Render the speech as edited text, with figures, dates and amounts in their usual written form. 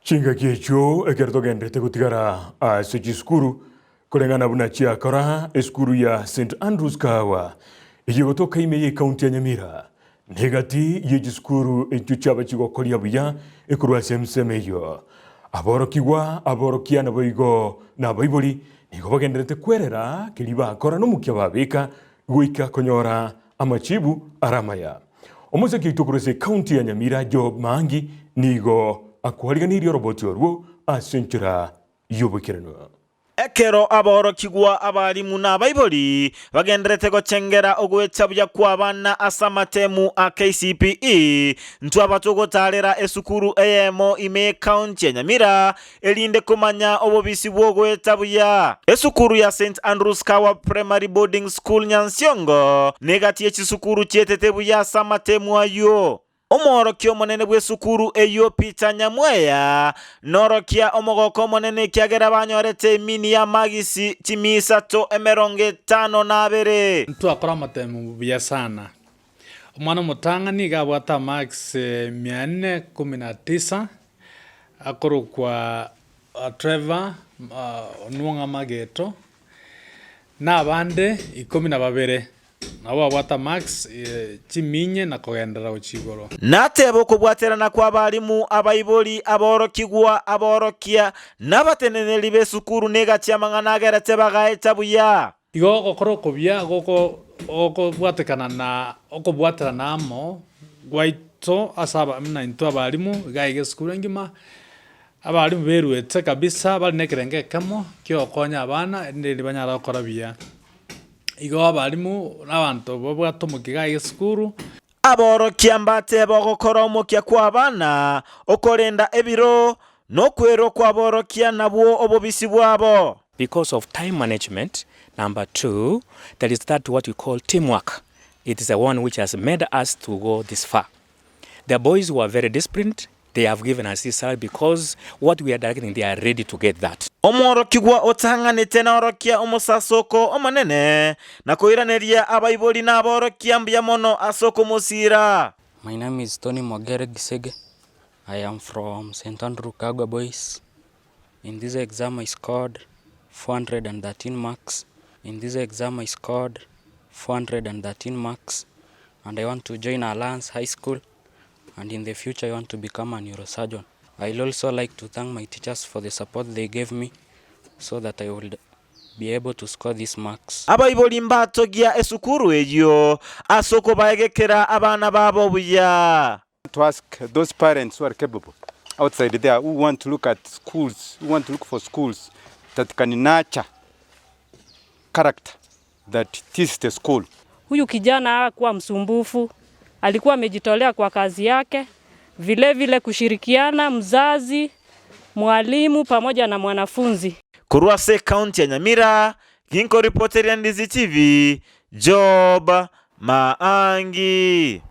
Chingaki echio ekero togenderete gotigara ase chisukuru koreng'ana buna chiakora esukuru ya St Andrews Kahawa eyio egotoka ime ye ekaunti ya Nyamira negati ye chisukuru echio chiaba chigokoria buya ekorwa ase ensemo eyio. Aborokigwa, aborokia naboigo na abaibori nigo bagenderete kwerera keria bakora nomokia babeka goika konyora amachibu are amaya. Omosake oito korwa ase ekaunti ya Nyamira Job Maangi nigo akwariganeirie oroboti orwo ase enchera y'oboikeranu. Ekero aborokigwa, abalimu, na abaibori bagenderete gochengera ogoecha buya kw'abana ase amatemu a KCPE, ntwaba togotaarera esukuru eyemo ime y'ecounty ya Nyamira erinde komanya obobisi bw'ogoeta buya. Esukuru ya St Andrews Kawa Primary Boarding School Nyansiongo negati ye chisukuru chietete buya ase amatemu ayio. Omoorokia omonene bw'esukuru eyio Peter Nyamweya norokia omogoko omonene ekiagera banyorete emini y'amagisi chimia isato emerongo etano na abere. Ntwakora amatemu buya sana. Omwana omotang'ani iga abwate amarks mia nne kumi na tisa, akorokwa Trevor Onwong'a Mageto, na abande ikomi na babere nabo babwate amarks chiminye na kogenderera gochia igoro. Natebe okobwaterana kw'abalimu, abaibori, aborokigwa, aborokia, na abateneneri b'esukuru negachia amang'ana agerete bagaeta buya. Igo ogokora okuya gokobwatekana na okobwaterana amo gwaito ase aba buna intwe abalimu iga iga esukuru engima, abalimu beruete kabisa bare na ekerengo ekemo kia ogokonya abana erinde riria banyare gokora buya. Igo abalimu na abanto babwate omokia iga iga esukuru. Aborokia mbatebe ogokora omokia kw'abana, okorenda ebiro, na okwerwa kw'aborokia nabwo obobisi bwabo. Because of time management, number two, there is that what we call team work, it is the one which has made us to go this far. The boys were very disciplined, they have given us this salary because what we are directing they are ready to get that. Omworokigwa otang'anete naorokia omosasoko omonene, na koiraneria abaibori na aborokia mbuya mono ase okomosiira. My name is Tony Mogere Gisege, I am from St Andrew Kagwa Boys, in this exam I scored 413 marks, in this exam I scored 413 marks and I want to join Alliance High School and in the future I want to become a neurosurgeon. I'll also like to thank my teachers for the support they gave me so that I would be able to score these marks. Abaibori mbatogia esukuru eyio ase okobaegekera abana babo buya. To ask those parents who are capable outside there who want to look at schools, who want to look for schools that can nurture character that this is the school. Huyu kijana hakuwa msumbufu, alikuwa amejitolea kwa kazi yake, vile vile kushirikiana mzazi, mwalimu pamoja na mwanafunzi. Korwa ase ekaunti ya Nyamira, ginkoripoteria Ndizi TV, Job Maangi.